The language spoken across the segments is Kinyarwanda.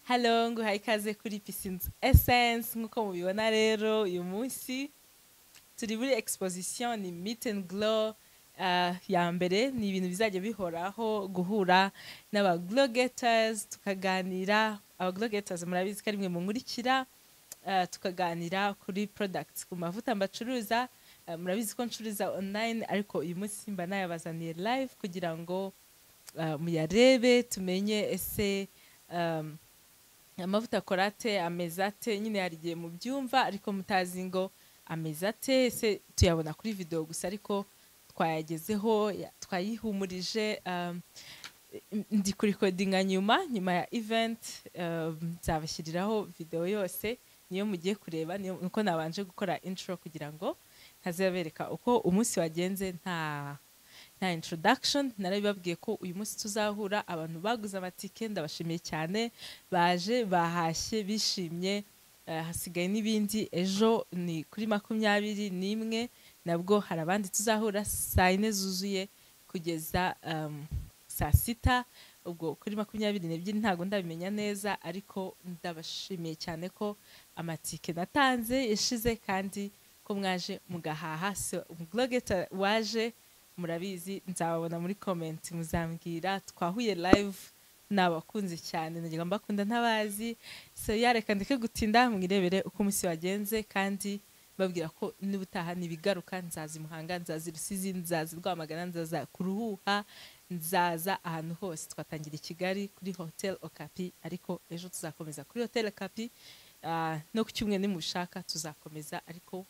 Hello, nguhaye ikaze kuri Piscine Essence. Nk'uko mubibona rero, uyu munsi turi muri exposition, ni Meet and Glow ya mbere. Ni ibintu bizajya bihoraho, guhura n'aba glow getters tukaganira. Aba glow getters murabizi ko ari mwe munkurikira, tukaganira kuri products, ku mavuta mbacuruza. Murabizi ko ncuruza online, ariko uyu munsi mba nayabazaniye live kugira ngo muyarebe, tumenye ese amavuta akora ate, ameze ate. Nyine hari igihe mubyumva ariko mutazi ngo ameze ate, ese tuyabona kuri video gusa, ariko twayagezeho, twayihumurije. Ndi kurikodinga nyuma ya event, nzabashyiriraho video yose, niyo mugiye kureba. Niyo nuko nabanje gukora intro kugira ngo ntazabereka uko umunsi wagenze nta introduction. Narabibabwiye ko uyu munsi tuzahura. Abantu baguze amatike ndabashimiye cyane, baje bahashye bishimye. Hasigaye n'ibindi, ejo ni kuri 21, nabwo hari abandi tuzahura saa 4 zuzuye kugeza saa 6. Ubwo kuri 22 ntago ndabimenya neza, ariko ndabashimiye cyane ko amatike natanze yashize kandi ko mwaje mugahaha. So umu glow getter waje murabizi, nzababona muri comment, muzambwira twahuye live, nabakunze cyane, nagira mbakunda ntabazi. So yareka ndeke gutinda, mwirebere uko umunsi wagenze, kandi babwira ko n'ubutaha nibigaruka nzaza Muhanga, nzaza Rusizi, nzaza Rwamagana, nzaza kuruhuha, nzaza ahantu hose. Twatangira i Kigali kuri Hotel Okapi, ariko ejo tuzakomeza kuri Hotel Okapi, no ku cyumweru nimushaka tuzakomeza, ariko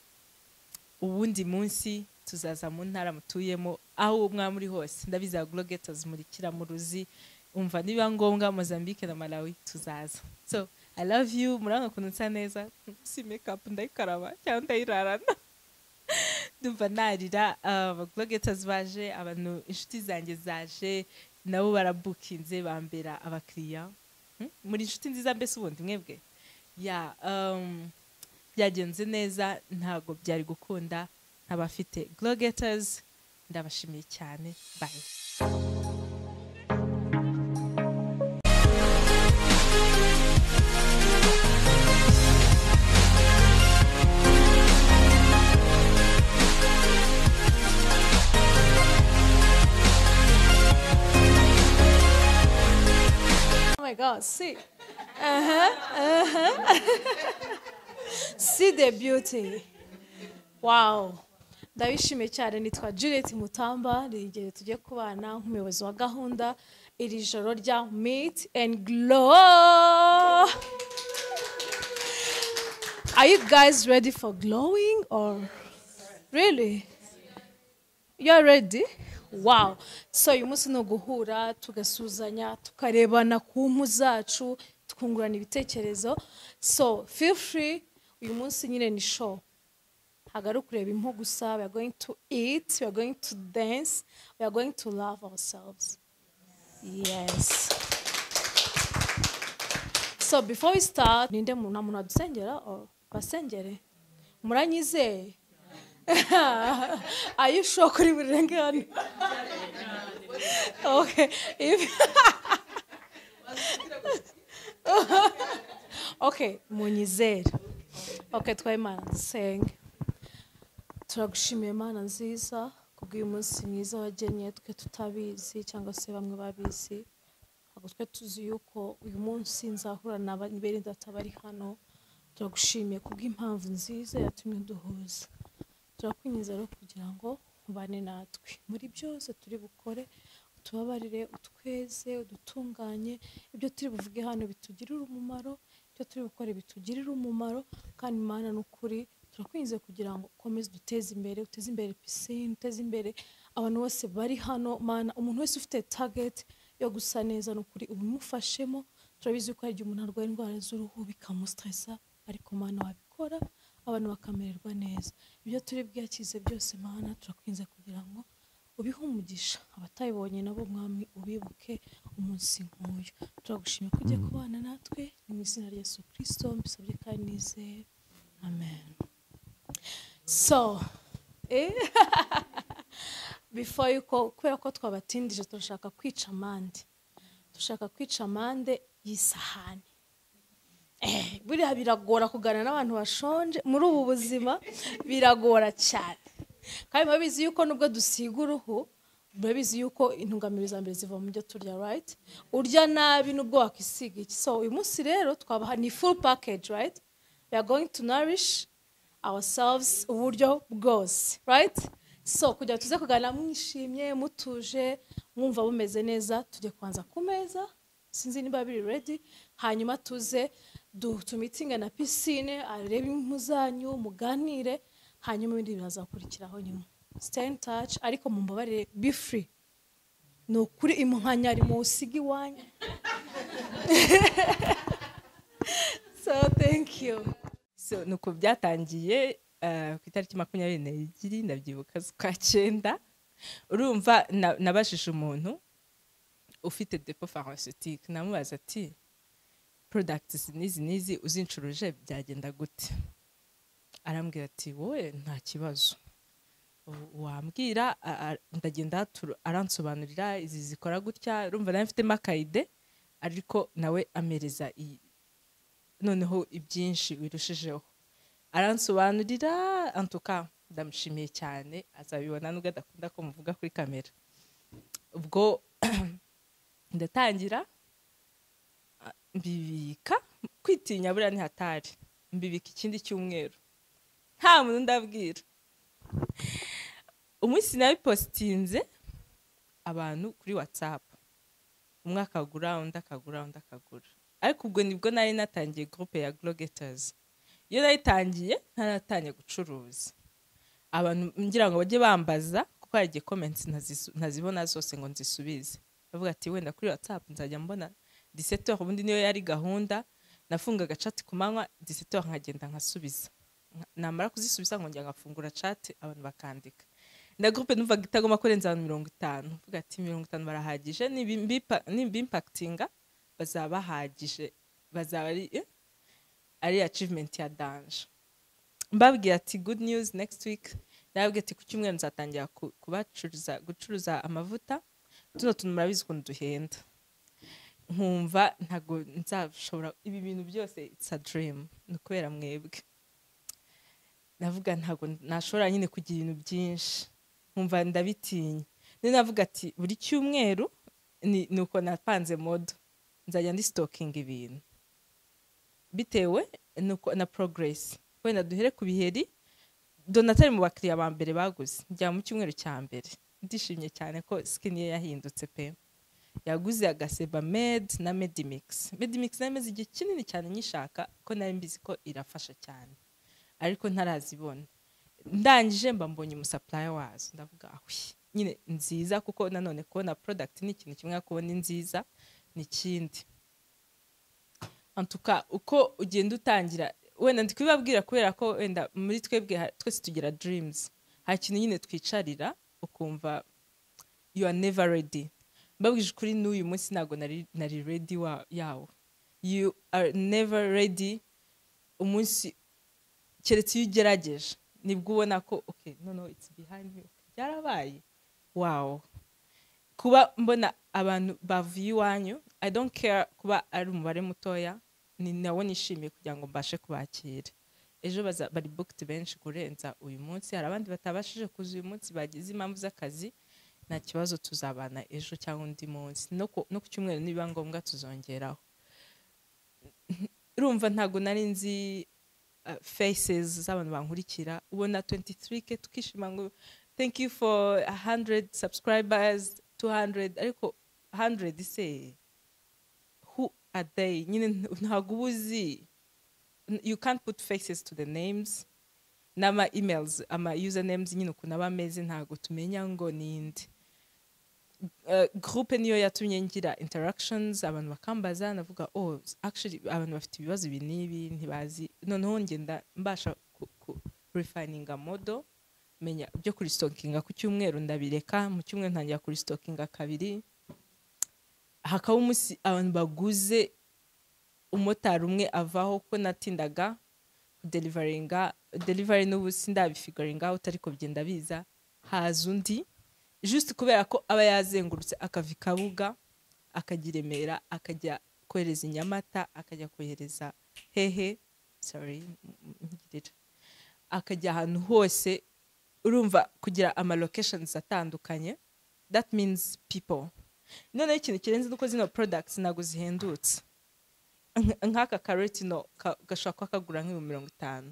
uwundi munsi tuzaza mu ntara mutuyemo, aho mwa muri hose. Ndabizi aba glow getters murikira mu ruzi, umva niba ngombwa Mozambique na Malawi tuzaza. So I love you. Murabona ukuntu nsa neza, si makeup ndayikaraba cyangwa ndayirarana, ndumva narira. Aba glow getters baje, abantu inshuti zanjye zaje nabo barabukinze, bambera abakiriya. Muri inshuti nziza mbese ubundi mwebwe. Ya byagenze neza, ntago byari gukunda ntabafite glow getters. Ndabashimiye cyane, bye. Oh my God, see. See the beauty. Wow. Ndabishimiye cyane, nitwa Juliet Mutamba, igihe tugiye kubana nk'umuyobozi wa gahunda iri joro rya Meet and Glow. Are you guys ready for glowing or really? You're ready? Wow. So uyu munsi ni uguhura tugasuzanya, tukarebana ku mpu zacu, tukungurana ibitekerezo. So feel free, uyu munsi nyine ni show. Ntabwo ari ukureba impu gusa, we are going to eat, we are going to dance, we are going to love ourselves. Yes. So before we start, ninde muntu muntu adusengera or basengere? Muranyizeye? Are you sure kuri burenge hano? Okay. If okay, munyizere. Okay, twayimana dusenge. Turagushimiye Mana nziza kubw'uyu munsi mwiza wagennye, twe tutabizi cyangwa se bamwe babizi. Ntabwo twe tuzi yuko uyu munsi nzahura na bene data bari hano. Turagushimiye kubw'impamvu nziza yatumye duhuza. Turakwinginze rero kugira ngo ubane natwe muri byose turi bukore, utubabarire, utweze, udutunganye. Ibyo turi buvuge hano bitugirire umumaro, ibyo turi bukore bitugirire umumaro, kandi Mana n'ukuri turakwinginze kugira ngo ukomeze uduteze imbere, uteze imbere piscine, uteze imbere abantu bose bari hano. Mana, umuntu wese ufite target yo gusa neza n'ukuri ubimufashemo. Turabizi ko hari igihe umuntu arwaye indwara z'uruhu bikamustressa, ariko Mana wabikora abantu bakamererwa neza. Ibyo turi bwiyakize byose Mana turakwinze kugira ngo ubihe umugisha, abatayibonye nabo Mwami ubibuke umunsi nk'uyu. Turagushimye ko ugiye kubana natwe, ni mu izina rya Yesu Kristo mbisabye kandi nizeye, amen. So before you go, kubera ko twabatindije turashaka kwica amande, dushaka kwica amande y'isahani. Buriya biragora kuganira n'abantu bashonje muri ubu buzima, biragora cyane. Kandi murabizi yuko nubwo dusiga uruhu, murabizi yuko intungamubiri za mbere ziva mu byo turya, right? Urya nabi nubwo wakisiga iki. So uyu munsi rero twabaha ni full package, right? We are going to nourish ourselves uburyo bwose, right? So kugira tuze kuganira mwishimye, mutuje, mwumva bumeze neza, tujye kubanza ku meza, sinzi niba biri ready, hanyuma tuze tumeetinge na Piscine, arebe impu zanyu, muganire, hanyuma ibindi birazakurikiraho nyuma. Stay in touch, ariko mumbabarire, be free. Ni ukuri imunkanyari muwusige iwanyu. So thank you. So nuko byatangiye ku itariki 22, ndabyibuka, z'ukwa cyenda. Urumva nabajije umuntu ufite dépôt pharmaceutique, namubaza ati: "Products n'izi n'izi uzincuruje byagenda gute?" Arambwira ati: "Wowe nta kibazo, wambwira." Ndagenda, aransobanurira izi zikora gutya. Urumva nawe mfitemo aka idée, ariko nawe amereza noneho ibyinshi birushijeho, aransobanurira. Antuka ndamushimiye cyane, azabibona nubwo adakunda ko muvuga kuri kamera. Ubwo ndatangira, mbibika. Kwitinya buriya ntihatari. Mbibika ikindi cyumweru, nta muntu ndabwira. Umunsi nabipostinze, abantu kuri WhatsApp, umwe akagura, undi akagura, undi akagura. Ariko ubwo nibwo nari natangiye groupe ya Glow Getters. Iyo nayitangiye ntaratangiye gucuruza, abantu ngira ngo bajye bambaza, kuko hari igihe comments ntazibona zose ngo nzisubize. Bavuga ati: "Wenda kuri WhatsApp nzajya mbona 17." Ubundi niyo yari gahunda, nafungaga chat ku manywa, 17 nkagenda nkasubiza. Namara kuzisubiza nkongera ngafungura chat, abantu bakandika. Na groupe numvaga itagomba kurenza abantu 50, mvuga ati: "50 barahagije, nibimpactinga bazaba bahagije, bazaba ari achievement ya danger." Mbabwira ati: "Good news, next week." Nababwira ati: "Ku cyumweru nzatangira kubacuruza, gucuruza amavuta." Tuno tuntu murabizi ukuntu duhenda. Nkumva ntabwo nzashobora ibi bintu byose, it's a dream, ni ukubera mwebwe. Navuga ntabwo nashobora nyine kugira ibintu byinshi, nkumva ndabitinya. Niyo navuga ati buri cyumweru ni uko napanze model, nzajya ndi stockinga ibintu bitewe nuko na progress. Wenda duhere ku biheri. Donatari mu bakiriya ba mbere baguze, njya mu cyumweru cya mbere, ndishimye cyane ko skin ye yahindutse pe. Yaguze agaseba med na Medimix. Medimix nari maze igihe kinini cyane nyishaka, ko nari mbizi ko irafasha cyane, ariko ntarazibona. Ndangije mba mbonye umusupplier wazo, ndavuga ahwi nyine nziza, kuko nanone kubona product ni ikintu kimwe, kubona nziza ni ikindi. Antuka uko ugenda utangira, wenda ndi kubibabwira kubera ko wenda muri twebwe twese tugira dreams. Hari ikintu nyine twicarira ukumva you are never ready. Mbabwije ukuri, n'uyu munsi ntabwo nari ready yawo. You are never ready umunsi, keretse iyo ugerageje, nibwo ubona ko okay, no, no, it's behind me, okay, byarabaye. Wow, kuba mbona abantu bavuye iwanyu, I don't care kuba ari umubare mutoya, ni nawo nishimiye kugira ngo mbashe kubakira. Ejo baza bari booked benshi kurenza uyu munsi. Hari abandi batabashije kuza uyu munsi, bagize impamvu z'akazi, nta kibazo, tuzabana ejo cyangwa undi munsi, no ku cyumweru nibiba ngombwa tuzongeraho. Urumva ntabwo nari nzi faces z'abantu bankurikira. Ubona 23K tukishima ngo thank you for 100 subscribers, 200, ariko 100 se who are they? Nyine ntabwo uba uzi, you can't put faces to the names n'ama emails, ama usernames nyine ukuntu aba ameze, ntabwo tumenya ngo ninde. Groupe niyo yatumye ngira interactions, abantu bakambaza, navuga: "Oh, actually abantu bafite ibibazo ibi n'ibi ntibazi." Noneho ngenda mbasha ku refininga model, menya byo kurestockinga ku cyumweru, ndabireka. Mu cyumweru ntangira kurestockinga kabiri, hakaba umunsi abantu baguze, umumotari umwe avaho ko natindaga kudeliveringa. Delivery n'ubu sindabifiguringa out, ariko bigenda biza. Haza undi just kubera ko aba yazengurutse akava i Kabuga akajya i Remera akajya Kohereza i Nyamata, akajya kohereza hehe, sorry, ngirira, akajya ahantu hose. Urumva kugira ama locations atandukanye, that means people. Noneho ikintu kirenze nuko zino products ntabwo zihendutse. Nk'aka ka retinol gashobora kuba kagura nk'50,000,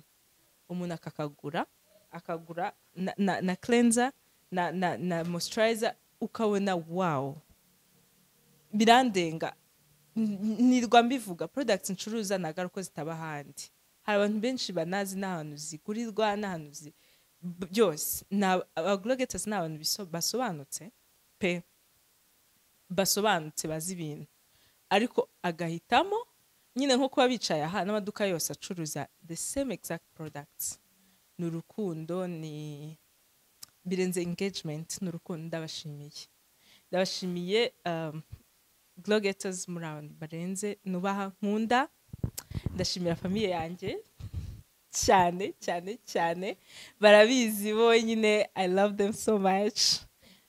umuntu akakagura, akagura na cleanser na moisturizer, ukabona wow, birandenga. Nirwa mbivuga, products ncuruza ntabwo ari uko zitaba ahandi. Hari abantu benshi banazi n'ahantu zigurirwa n'ahantu byose. Aba Glow-Getters ni abantu basobanutse pe, basobanutse, bazi ibintu, ariko agahitamo nyine nko kuba bicaye aha n'amaduka yose acuruza the same exact products. Ni urukundo, ni birenze engagement, ni urukundo. Ndabashimiye, ndabashimiye, Glow-Getters, muri abantu barenze nubaha, nkunda. Ndashimira famille yanjye cyane cyane cyane, barabizi bonyine, I love them so much.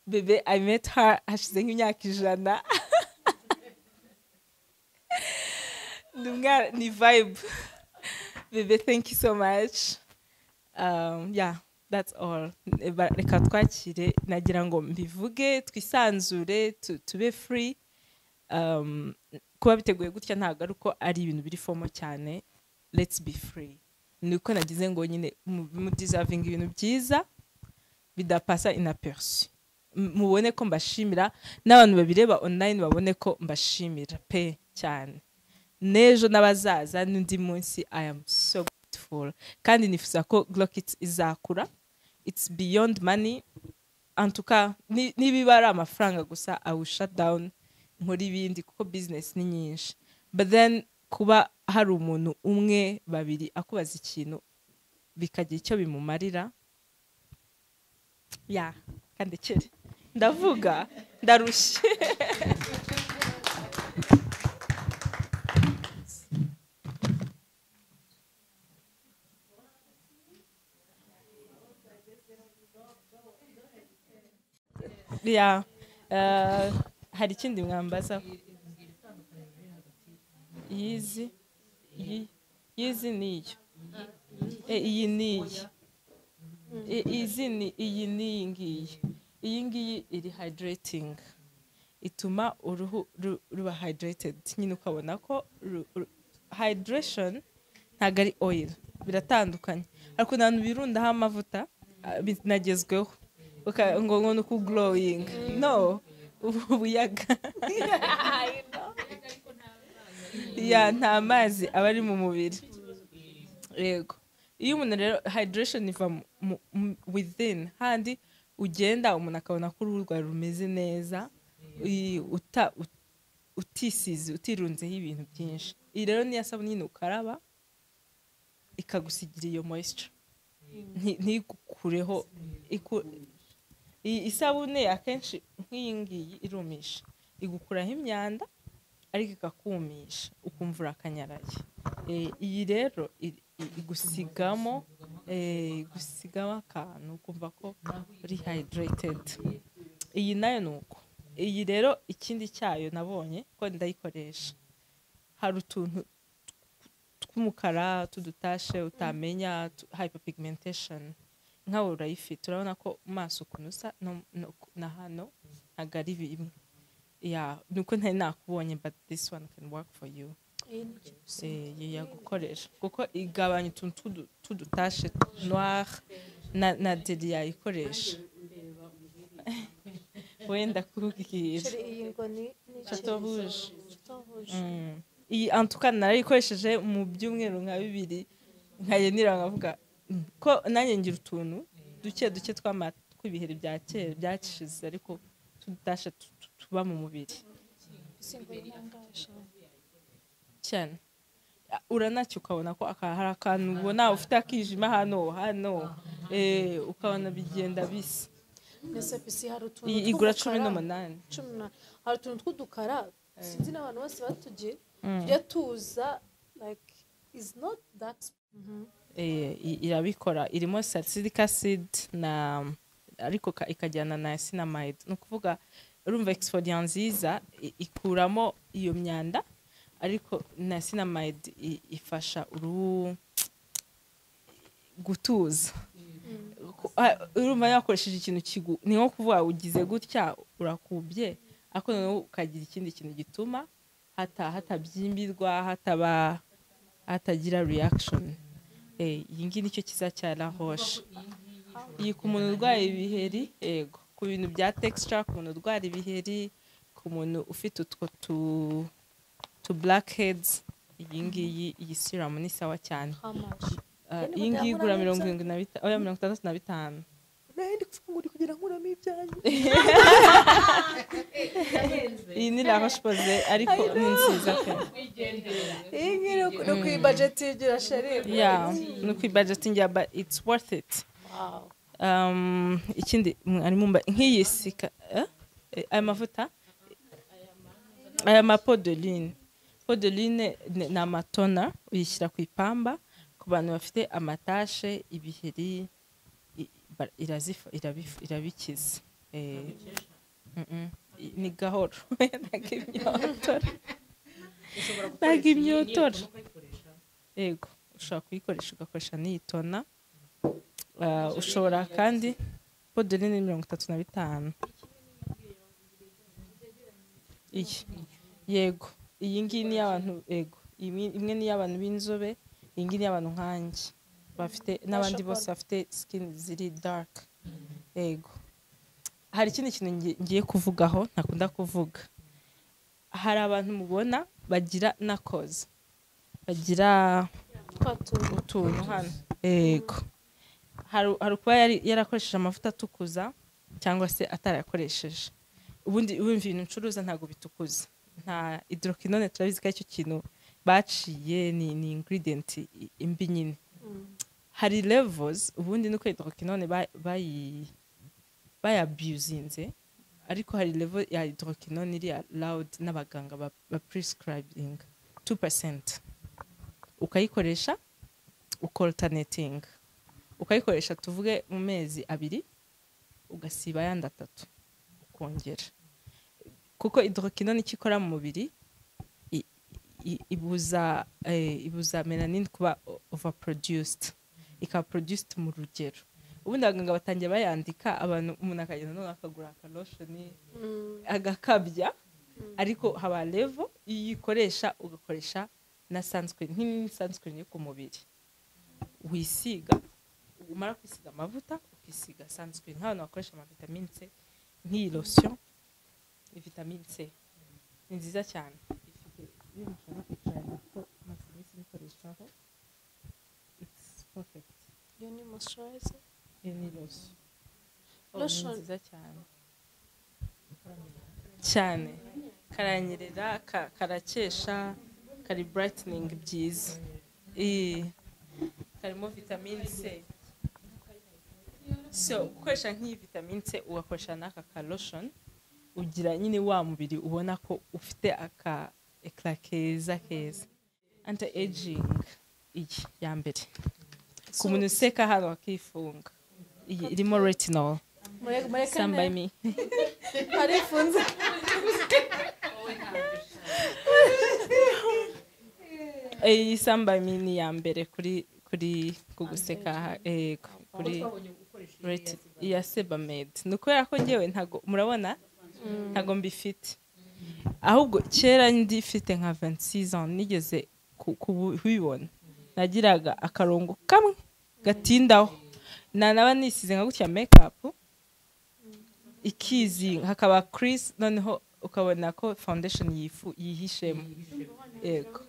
Bebe, I met her hashize nk'imyaka 100. Ni umwana, ni vibe. Bebe, thank you so much. Yeah, that's all. Reka twakire, nagira ngo mbivuge, twisanzure, tube free. Kuba biteguye gutya ntabwo ari uko ari ibintu biri formal cyane. Let's be free. Ni uko nagize ngo nyine mu deserving ibintu byiza bidapasa inaperçu. Mubone ko mbashimira, n'abantu babireba online babone ko mbashimira pe cyane. N'ejo n'abazaza n'undi munsi, I am so grateful. Kandi nifuza ko Glow Kits izakura. It's beyond money. En tout cas, niba ari amafaranga gusa, I will shut down nkora ibindi, kuko business ni nyinshi. But then kuba hari umuntu umwe, babiri akubaza ikintu bikagira icyo bimumarira, ya kandekere ndavuga ndarushye. Ya, hari ikindi mwambaza? Yizi, yizi niyo. Iyi niyi. Izi ni iyi niyi ngiyi. Iyi ngiyi iri hydrating. Ituma uruhu ruba hydrated. Nyine ukabona ko hydration ntabwo ari oil. Biratandukanye. Ariko abantu birundaho amavuta, binagezweho. Ngo ni uku glowing. No, ubuyaga. Ya, nta mazi aba ari mu mubiri. Yego. Iyo umuntu rero hydration iva within, handi ugenda umuntu akabona ko uruhu rwawe rumeze neza, utisize, utirunzeho ibintu byinshi. Iyi rero niyo sabune nyine ukaraba ikagusigira iyo moisture. Ntigukureho iyi isabune akenshi nk'iyi ngiyi irumisha, igukuraho imyanda ariko ikakumisha ukumva urakanyaraye. Iyi rero igusigamo akantu ukumva ko uri hydrated. Iyi nayo ni uko. Iyi rero ikindi cyayo nabonye ko ndayikoresha, hari utuntu tw'umukara tudutashe utamenya, hyperpigmentation, nkawe urayifite, urabona ko maso ukuntu usa na hano ntabwo ari bimwe. Ya, nuko ntari nakubonye, but this one can work for you. Yagukoresha kuko igabanya utuntu tudutashe noir na deli yayikoresha. Wenda kubwira. Chateau Rouge. Iyi en tout cas narayikoresheje mu byumweru nka bibiri, nkayenira nkavuga ko nanjye ngira utuntu duke duke tw'ibiheri bya kera byashize, ariko tudasha tuba mu mubiri cyane. Uranacyo ukabona ko hari akantu ubona ufite akijima hano hano, ukabona bigenda bisa. Igura 18. Hari utuntu tw'udukara sinzi n'abantu bose batugiye tujya tuza, like is not that. Irabikora, irimo salicylic acid na ariko ikajyana na niacinamide. Ni ukuvuga urumva exfoliant nziza ikuramo iyo myanda, Ariko niacinamide ifasha uruhu gutuza. Urumva yakoresheje ikintu kigu, ni nko kuvuga ugize gutya urakubye, ariko noneho ukagira ikindi kintu gituma hatabyimbirwa, hataba hatagira reaction. Iyi ngiyi nicyo kiza cya La Roche. Iyi ku muntu urwaye ibiheri, yego, ku bintu bya texture, ku muntu urwara ibiheri, ku muntu ufite utwo tu blackheads, iyi ngiyi, iyi serum ni sawa cyane. How much? Iyi ngiyi igura 75, oya, 65. Nawe ndi kuvuga ngo uri kugira nkuramo ibyanjye. Iyi ni La Roche Posay, ariko ni nziza pe. Iyi ngiyi ni ukuyibajetingira, chérie. Yeah, ni ukwibajetingira, but it's worth it. Wow. Ikindi mwari mumba nk'iyi sika, eh? Aya mavuta, aya ma peau de lune. Peau de lune ni ama toner uyishyira ku ipamba ku bantu bafite ama taches, ibiheri, irabikiza. Ni gahoro, ntabwo imyotora, ntabwo imyotora. Yego, ushobora kuyikoresha, ugakoresha n'iyi toner. Ushobora kandi, peau de lune ni 35. Iyi, yego, iyi ngiyi ni iy'abantu, yego, imwe ni iy'abantu b'inzobe, iyi ngiyi ni iy'abantu nkanjye bafite n'abandi bose bafite skin ziri dark. Yego, hari ikindi kintu ngiye kuvugaho ntakunda kuvuga. Hari abantu mubona bagira knuckles, bagira Twa tuntu. utuntu hano. Yego, hari ukuba yari yarakoresheje amavuta atukuza cyangwa se atarayakoresheje. Ubundi wumva ibintu ncuruza ntabwo bitukuza, nta hydroquinone. Turabizi ko aricyo kintu baciye, ni ingredient imbi nyine. Hari levels, ubundi nuko hydroquinone bayabuzinze, ariko hari level ya hydroquinone iri allowed n'abaganga ba prescribing 2%, ukayikoresha ukalternating, ukayikoresha tuvuge mu mezi 2, ugasiba ayandi 3, ukongera, kuko hydroquinone icyo ikora mu mubiri ibuza melanin kuba overproduced, ikaba produced mu rugero. Ubundi abaganga batangiye bayandika abantu, umuntu akagenda none akagura aka lotion agakabya, ariko haba level iyo uyikoresha, ugakoresha na sunscreen, nk'ini sunscreen yo ku mubiri wisiga, umara kwisiga amavuta ukisiga sunscreen. Nk'abantu bakoresha ama vitamine C, nk'iyi lotion ni vitamine C, ni nziza cyane. Ifite iyo mushaka kwicarana, kuko maze iminsi nyikoreshaho, it's perfect. Iyo ni moisturizer. Iyo ni lotion. Oh, ni Lotion. nziza cyane cyane, karanyerera, karakesha, kari brightening byiza. Karimo vitamine C. So gukoresha nk'iyi vitamine C, ugakoresha n'aka ka lotion, ugira nyine wa mubiri ubona ko ufite aka éclat keza keza. Anti aging, iyi ya mbere ku muntu useka hano akifunga, iyi irimo retinol. Mureke. Stand by me. Arifunze. Iyi Some By Mi ni iya mbere kuri kuguseka, kuri iya Sebamed. Ni ukubera ko ngewe ntago murabona, ntago mbifite. Ahubwo kera ndifite nka 26 ans, nigeze kubibona, nagiraga akarongo kamwe gatindaho, nanaba nisize nka gutya makeup ikizi, hakaba crease, noneho ukabona ko foundation yifu yihishemo. Yego.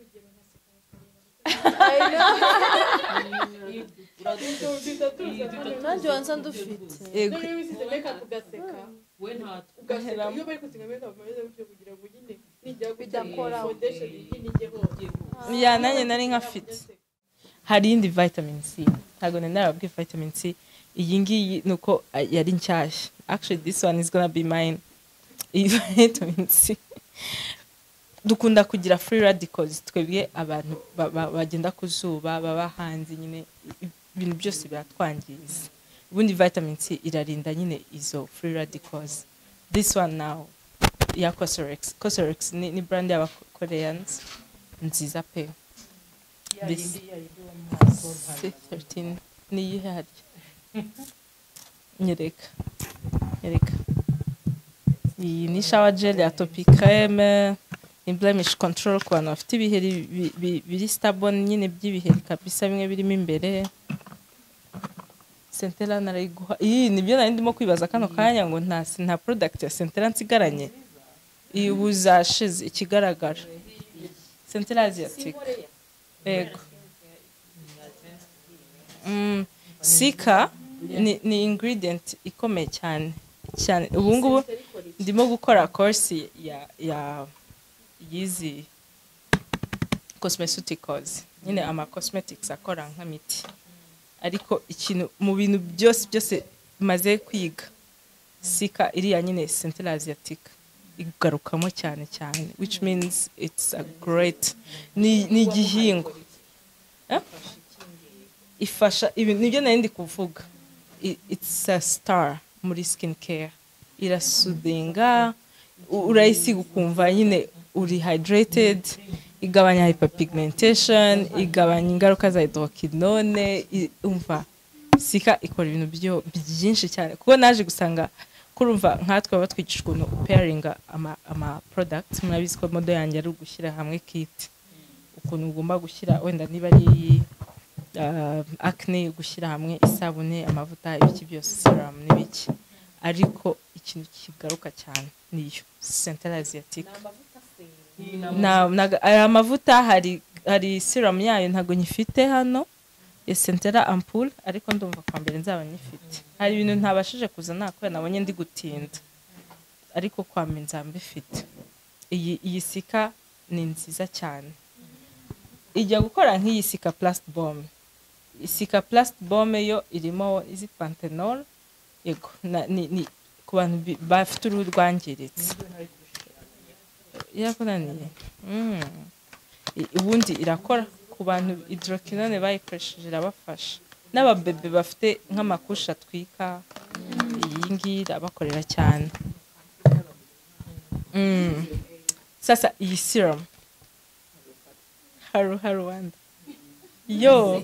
Nanjye wanza ndufite. Yego. Noneho wisize makeup ugaseka, We ntatwo. ugaseka, iyo bari gusiga makeup bameze gutyo kugira ngo nyine nijya gutya Bidakoraho. foundation nyine ijyeho. Ya, nanjye nari nkafite. Hari iyindi vitamin C ntabwo nari narababwiye. Vitamin C iyi ngiyi ni uko yari nshyashya. Actually, this one is gonna be mine. Iyi vitamin C, dukunda kugira free radicals twebwe abantu bagenda ku zuba, baba hanze nyine, ibintu byose biratwangiza. Ubundi vitamin C irarinda nyine izo free radicals. This one now ya Cosrx. Cosrx ni brand y'aba Koreans. Nziza pe. Ya This- yindi, ya yindi wo mu maso. C13 ni iyihe harya? Nyereka, nyereka. Iyi ni shower gel ya Topicreme, ni blemish control ku bantu bafite ibiheri biri stubborn nyine, by'ibiheri kabisa, bimwe birimo imbere. Centella narayiguha. Iyi nibyo nari ndimo kwibaza kano kanya ngo nta product ya Centella nsigaranye. Iyi ubu zashize. Ikigaragara, Centella asiatica, yego. Cica ni ingredient ikomeye cyane cyane. Ubu ngubu ndimo gukora course ya yizi cosmeceuticals nyine, ama cosmetics akora nk'imiti. Ariko ikintu mu bintu byose byose maze kwiga, cica iriya nyine Centella asiatica igarukamo cyane cyane, which means it's a great, ni igihingwa. Eh? Ifasha ibi nibyo nari ndi kuvuga. It's a star muri skin care. Irasoothinga, urayisiga ukumva nyine uri hydrated, igabanya hyperpigmentation, igabanya ingaruka za hydroquinone. Umva, cica ikora ibintu byo byinshi cyane, kuko naje gusanga kurumva nkatwe baba batwigisha ukuntu pairinga ama products. Murabizi ko motto yanjye ari ugushyira hamwe kit, ukuntu ugomba gushyira wenda niba ari acne, gushyira hamwe isabune, amavuta, ibiki byose, serum n'ibiki. Ariko ikintu kigaruka cyane niyo Centella asiatica. Aya mavuta, hari serum yayo ntabwo nyifite hano ya Centella ampoule, ariko ndumva kwa mbere nzaba nyifite. Hari ibintu ntabashije kuzana kubera nabonye ndi gutinda, ariko kwa mbere nzaba mbifite. Iyi cica ni nziza cyane, ijya gukora nk'iyi Cicaplast Baume. Cicaplast Baume yo irimo izi panthenol, yego, ni ku bantu bafite uruhu rwangiritse. Irakunaniye. Ubundi irakora ku bantu hydroquinone bayikoresheje, irabafasha, n'ababebe bafite nk'amakusha atwika, iyi ngiyi irabakorera cyane. Sasa iyi serum haru haru wanda yo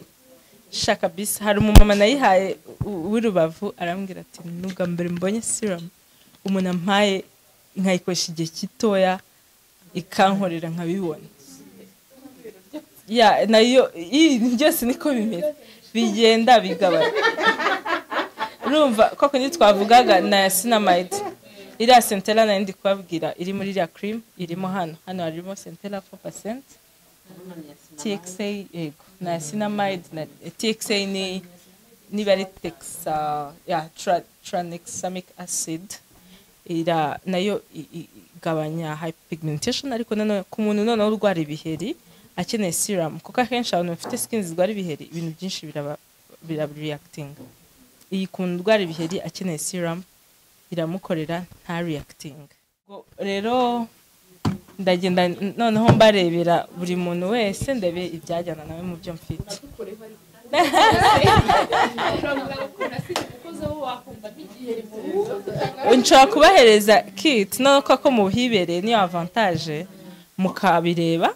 shaka kabisa. Hari umumama nayihaye w'i Rubavu, arambwira ati: "Nubwa mbere mbonye serum umuntu ampaye nkayikoresha igihe gitoya ikankorera nkabibona." Ya nayo iyi byose niko bimeze, bigenda bigabanya. Urumva koko twavugaga niacinamide, iriya Centella nari ndi kubabwira iri muri iriya cream irimo hano. Hano harimo Centella 4% TXA, yego, niacinamide na TXA, ni niba ari texa ya tranexamic acid. Ira nayo igabanya hyperpigmentation, ariko nanone ku muntu noneho urwara ibiheri akeneye serum, kuko akenshi abantu bafite skin zirwara ibiheri, ibintu byinshi biraba birareacting. Iyi ku muntu urwara ibiheri akeneye serum, iramukorera nta reacting. Ubwo rero ndagenda noneho mbarebera buri muntu wese, ndebe ibyajyana nawe mu byo mfite. Uravuga ngo nasize umukozi wakumva nk'igiheri mu ruhu. Nshobora kubahereza kit noneho ko muhibereye niyo avantage, mukabireba,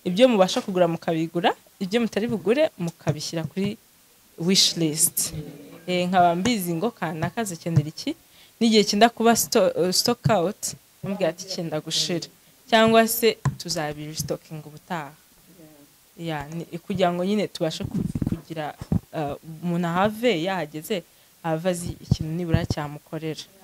ibyo mubasha kugura mukabigura, ibyo mutari bugure mukabishyira kuri wish list. Nkaba mbizi ngo kanaka zikenera iki, n'igihe cyenda kuba stock out mubwira ati cyenda gushira, cyangwa se tuzabirestockinga ubutaha. Ya, kugira ngo nyine tubashe kugira umuntu ahave yahageze ava azi ikintu nibura cyamukorera.